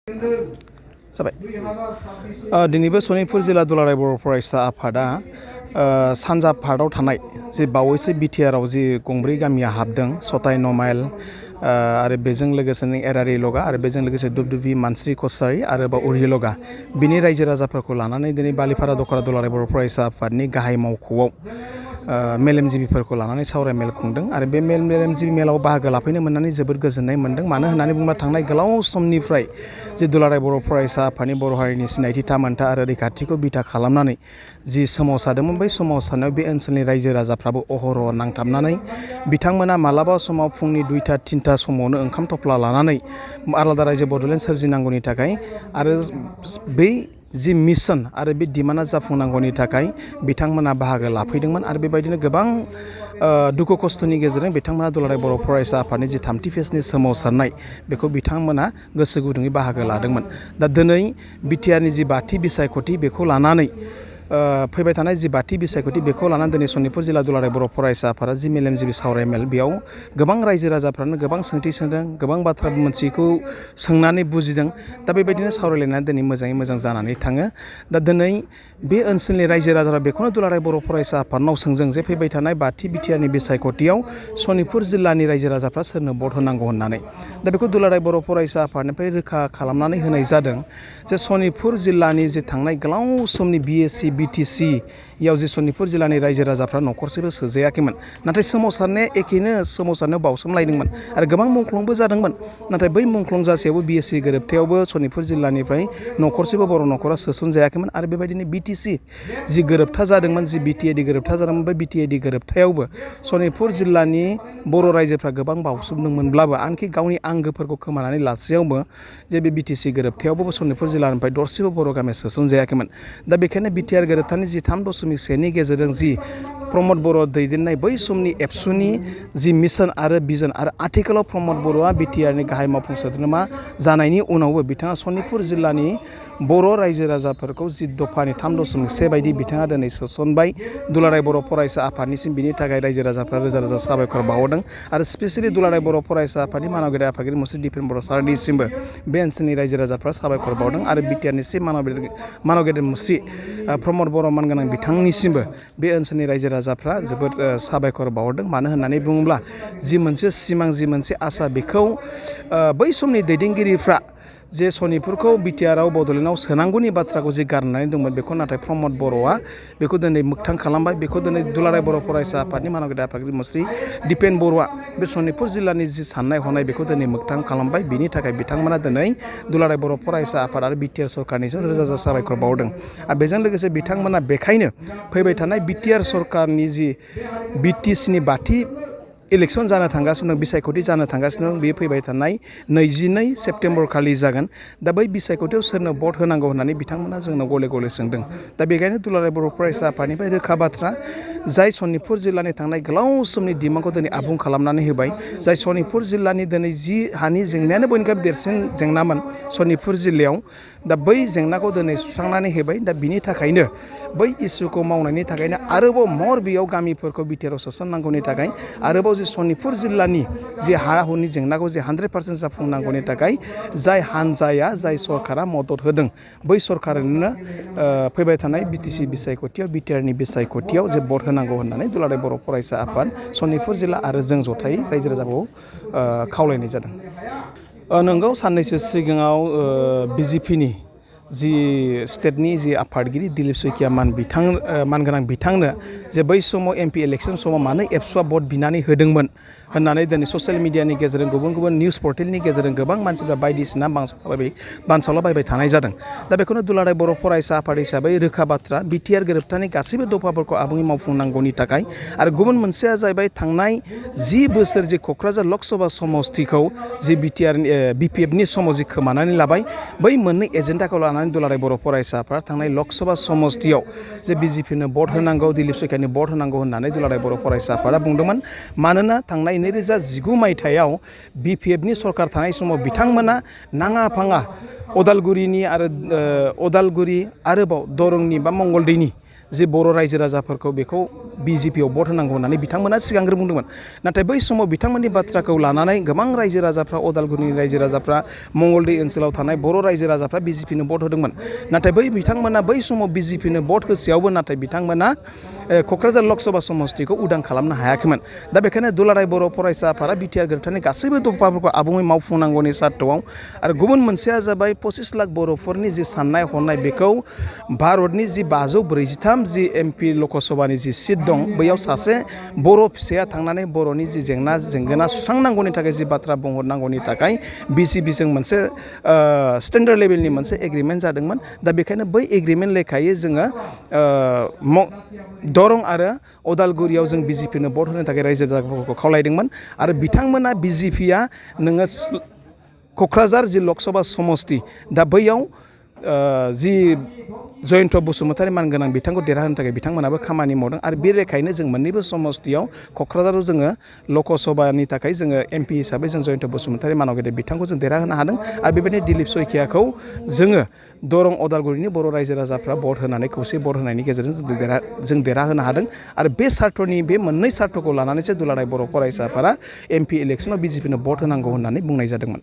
जाबाय दिनैबो सनितपुर जिल्ला दुलाराय बर' फरायसा आफादा सानजा पार्टआव थानाय जे बावैसो बिटिआरआव जि गंब्रै गामिया हाबदों सताय नमाइल आरो बेजों लोगोसे एरारि लगा आरो बेजों लोगोसे दुबदुबि मानस्रि कसारि आरोबाव उरि लगा बिनि रायजो राजाफोरखौ लानानै दिनै बालिपारा दख'रा दुलाराय बर' फरायसा आफादनि गाहाय मावख'आव मेलेमजिबिफोरखौ लानानै सावरायमेल खुंदों आरो बे मेलेमजिबि मेलाव बाहागो लाफैनो मोननानै जोबोद गोजोननाय मोन्दों। मानो होननानै बुङोब्ला थांनाय गोलाव समनिफ्राय जे दुलाराय बर' फरायसा आफादनि बर' हारिनि सिनायथि थामोनथा आरो रैखाथिखौ बिथा खालामनानै जि सोमावसारदोंमोन बै सोमावसारनायाव बे ओनसोलनि रायजो राजाफ्राबो अहरह नांथाबनानै बिथांमोना मालाबा समाव फुंनि 2-3 समावनो ओंखाम थफ्ला लानानै आलादा रायजो बड'लेण्ड सोरजिनांगौनि थाखाय आरो बै जि मिशन आरो बे डिमान्डआ जाफुंनांगौनि थाखाय बिथांमोना बाहागो लाफैदोंमोन आरो बेबायदिनो गोबां दुखु खस्थ'नि गेजेरजों बिथांमोना दुलाराय बर' फरायसा आफादनि जि 3थि फेजनि सोमावसारनाय बेखौ बिथांमोना गोसो गुदुङै बाहागो लादोंमोन। दा दिनै बिटिआरनि जि 5थि बिसायख'थि बेखौ लानानै फैबाय थानाय जि 5थि बिसायख'थि बेखौ लानानै दिनै सनितपुर जिल्ला दुलाराय बर' फरायसा आफादा जि मेलेमजिबि सावरायमेल बेयाव गोबां रायजो राजाफ्रानो गोबां सोंथि सोंदों, गोबां बाथ्रा मोनथियैखौ सोंनानै बुजिदों। दा बेबायदिनो सावरायलायनानै दिनै मोजाङै मोजां जानानै थाङो। दा दिनै बे ओनसोलनि रायजो राजाफ्रा बेखौनो दुलाराय बर' फरायसा आफादनाव सोंजों जे फैबाय थानाय 5थि बिटिआरनि बिसायख'थियाव सनितपुर जिल्लानि रायजो राजाफ्रा सोरनो भट होनांगौ होननानै। दा बेखौ दुलाराय बर' फरायसा आफादनिफ्राय रोखा खालामनानै होनाय जादों जे सनितपुर जिल्लानि जे थांनाय गोलाव समनि बिएसि बिटिसि याव जे सनितपुर जिल्लानि रायजो राजाफ्रा न'खरसेबो सोजायाखैमोन। नाथाय सोमावसारनाया एखेनो सोमावसारनायाव बावसोमलायदोंमोन आरो गोबां मुंख्लंबो जादोंमोन। नाथाय बै मुंख्लं जासेयावबो बिएसि गोरोबथायावबो सनितपुर जिल्लानिफ्राय न'खरसेबो बर' न'खरा सोसनजायाखैमोन आरो बेबायदिनो बिटिसि जि गोरोबथा जादोंमोन जि बिटिएडि गोरोबथा जादोंमोन बै बिटिएडि गोरोबथायावबो सनितपुर जिल्लानि बर' रायजोफ्रा गोबां बावसोमदोंमोनब्लाबो आनखि गावनि आंगोफोरखौ खोमानानै लासेयावबो जे बे बिटिसि गोरोबथायावबो सनितपुर जिल्लानिफ्राय दरसेबो बर' गामिया सोसनजायाखैमोन। दा बेखायनो बिटिआर गोरोबथानि जि 3.1 गेजेरजों जि प्रमद बर' दैदेननाय बै समनि एबसुनि जि मिशन आरो भिजन आरो आथिखालाव प्रमद बर'आ बिटिआरनि गाहाय मावफुं सोद्रोमा जानायनि उनावबो बिथाङा सनितपुर जिल्लानि बर' रायजो राजाफोरखौ जि दफानि 3.1 बायदि बिथाङा दिनै सोसनबाय। दुलाराय बर' फरायसा आफादनिसिम बिनि थाखाय रायजो राजाफ्रा रोजा रोजा साबायखर बावहरदों आरो स्पेसियेलि दुलाराय बर' फरायसा आफादनि मानाव गेदेर आफादगिरि मुस्रि दिपेन बर' सारनिसिमबो बे ओनसोलनि रायजो राजाफ्रा साबायखर बावदों आरो बिटिआरनिसिम मानाव गेदेर मुस्रि प्रमद बर' मानगोनां बिथांनिसिमबो बे ओनसोलनि रायजो राजाफ्रा जोबोद साबायखर बावहरदों। मानो होननानै बुङोब्ला जि मोनसे सिमां जि मोनसे आसा बेखौ बै समनि दैदेनगिरिफ्रा जे सनितपुरखौ बिटिआरआव बड'लेण्डआव सोनांगौनि बाथ्राखौ जि गारनानै दंमोन बेखौ नाथाय प्रमद बर'आ बेखौ दिनै मोगथां खालामबाय। बेखौ दिनै दुलाराय बर' फरायसा आफादनि मानाव गेदेर आफादगिरि मुस्रि दिपेन बर'आ बे सनितपुर जिल्लानि जि साननाय हनाय बेखौ दिनै मोगथां खालामबाय। बिनि थाखाय बिथांमोना दिनै दुलाराय बर' फरायसा आफाद आरो बिटिआर सरकारनिसिम रोजा रोजा साबायखर बावदों आरो बेजों लोगोसे बिथांमोना बेखायनो फैबाय थानाय बिटिआर सरकारनि जि बिटिसिनि 5थि इलेक्सन जानो थांगासिनो दं, बिसायख'थि जानो थांगासिनो दं, बेयो फैबाय थानाय 22 सेप्तेम्बर खालि जागोन। दा बै बिसायख'थियाव सोरनो भट होनांगौ होननानै बिथांमोना जोंनाव गले गले सोंदों। दा बेखायनो दुलाराय बर' फरायसा आफादनिफ्राय रोखा बाथ्रा जाय सनितपुर जिल्लानि थांनाय गोलाव समनि डिमान्डखौ दिनै आबुं खालामनानै होबाय, जाय सनितपुर जिल्लानि दिनै जि हानि जेंनायानो बयनिख्रुइबो देरसिन जेंनामोन सनितपुर जिल्लायाव, दा बै जेंनाखौ दिनै सुस्रांनानै होबाय। दा बिनि थाखायनो बै इसुखौ मावनायनि थाखायनो आरोबाव मर बेयाव गामिफोरखौ बिटिआरआव सोसननांगौनि थाखाय आरोबाव जि सनितपुर जिल्लानि जि हा हुनि जेंनाखौ जे 100% जाफुंनांगौनि थाखाय जाय हानजाया जाय सरकारा मदद होदों बै सरकारनो फैबाय थानाय बिटिसि बिसायख'थियाव बिटिआरनि बिसायख'थियाव जे भट होनांगौ होननानै दुलाराय बर' फरायसा आफाद सनितपुर जिल्ला आरो जों जथायै रायजो राजाखौ खावलायनाय जादों। नोंगौ साननैसो सिगाङाव बिजेपिनि जि स्टेटनि जि आफादगिरि दिलीप शइकिया मानगोनां बिथांनो जे बै समाव एमपि इलेक्सन समाव मानो एबसुआ भट बिनानै होदोंमोन होननानै दिनै ससियेल मिडियानि गेजेरजों गुबुन गुबुन निउस पर्टेलनि गेजेरजों गोबां मानसिफ्रा बायदिसिना बानसावलाबायबाय थानाय जादों। दा बेखौनो दुलाराय बर' फरायसा आफाद हिसाबै रोखा बाथ्रा बिटिआर गोरोबथानि गासैबो दफाफोरखौ आबुङै मावफुंनांगौनि थाखाय आरो गुबुन मोनसेया जाहैबाय थांनाय 10 बोसोर जि क'क्राझार लकसभा समस्तिखौ जि बिपिएफनि समाव जि खोमानानै लाबाय बै मोननै एजेन्डाखौ लानानै दुलाराय बर' फरायसाफ्रा थांनाय लकसभा समस्तियाव जे बिजेपिनो भट होनांगौ, दिलीप शइकियानो भट होनांगौ होननानै दुलाराय बर' फरायसा आफादा बुंदोंमोन। मानोना थांनाय 2019 मायथाइयाव बिपिएफनि सरकार थानाय समाव बिथांमोना नाङा फाङा उदालगुरि आरोबाव दरंनि बा मंगलदैनि जे बर' रायजो राजाफोरखौ बेखौ बिजेपियाव भट होनांगौ होननानै बिथांमोना सिगांग्रो बुंदोंमोन नाथाय बै समाव बिथांमोननि बाथ्राखौ लानानै गोबां रायजो राजाफ्रा अदालगुरिनि रायजो राजाफ्रा मंगलदै ओनसोलाव थानाय बर' रायजो राजाफ्रा बिजेपिनो भट होदोंमोन नाथाय बिथांमोना बै समाव बिजेपिनो भट होसेयावबो नाथाय बिथांमोना क'क्राझार लकसभा समस्तिखौ उदां खालामनो हायाखैमोन दा बेखायनो दुलाराय बर' फरायसा आफादा बिटिआर गोरोबथानि गासैबो दफाफोरखौ आबुङै मावफुंनांगौनि सार्थआव आरो गुबुन मोनसेया जाबाय 25 लाख बर'फोरनि जि साननाय हनाय बेखौ भारतनि जि 543 जि एमपि लकसभानि जि सिट दं बैयाव सासे बर' फिसाया थांनानै बर'नि जि जेंगोना सुस्रांनांगौनि थाखाय जि बाथ्रा बुंहरनांगौनि थाखाय बिसिबिजों मोनसे स्टेन्डार्ड लेभेलनि मोनसे एग्रिमेन्ट जादोंमोन दा बेखायनो बै एग्रिमेन्ट लेखायै जोङो दरं आरो अदालगुरियाव जों बिजेपिनो भट होनो थाखाय रायजो राजाफोरखौ खावलायदोंमोन आरो बिथांमोना बिजेपिया नोङो क'क्राझार जि लकसभा समस्ति दा बैयाव जि जयन्त बसुमतारी मानगोनां बिथांखौ देरहाहोनो थाखाय बिथांमोनाबो खामानि मावदों आरो बे लेखायैनो जों मोननैबो समस्तियाव क'क्राझाराव जोङो लकसभानि थाखाय जोङो एमपि हिसाबै जों जयन्त बसुमतारी मानगोनां बिथांखौ जों देरहाहोनो हादों आरो बेबायदिनो दिलीप सयखियाखौ जोङो दरं अदालगुरिनि बर' रायजो राजाफ्रा भट होनानै खौसे भट होनायनि गेजेरजों जों देरहाहोनो हादों आरो बे सार्थनि बे मोननै सार्थखौ लानानैसो दुलाराय बर' फरायसा आफादा एमपि इलेक्सनाव बिजेपिनो भट होनांगौ होननानै बुंनाय जादोंमोन।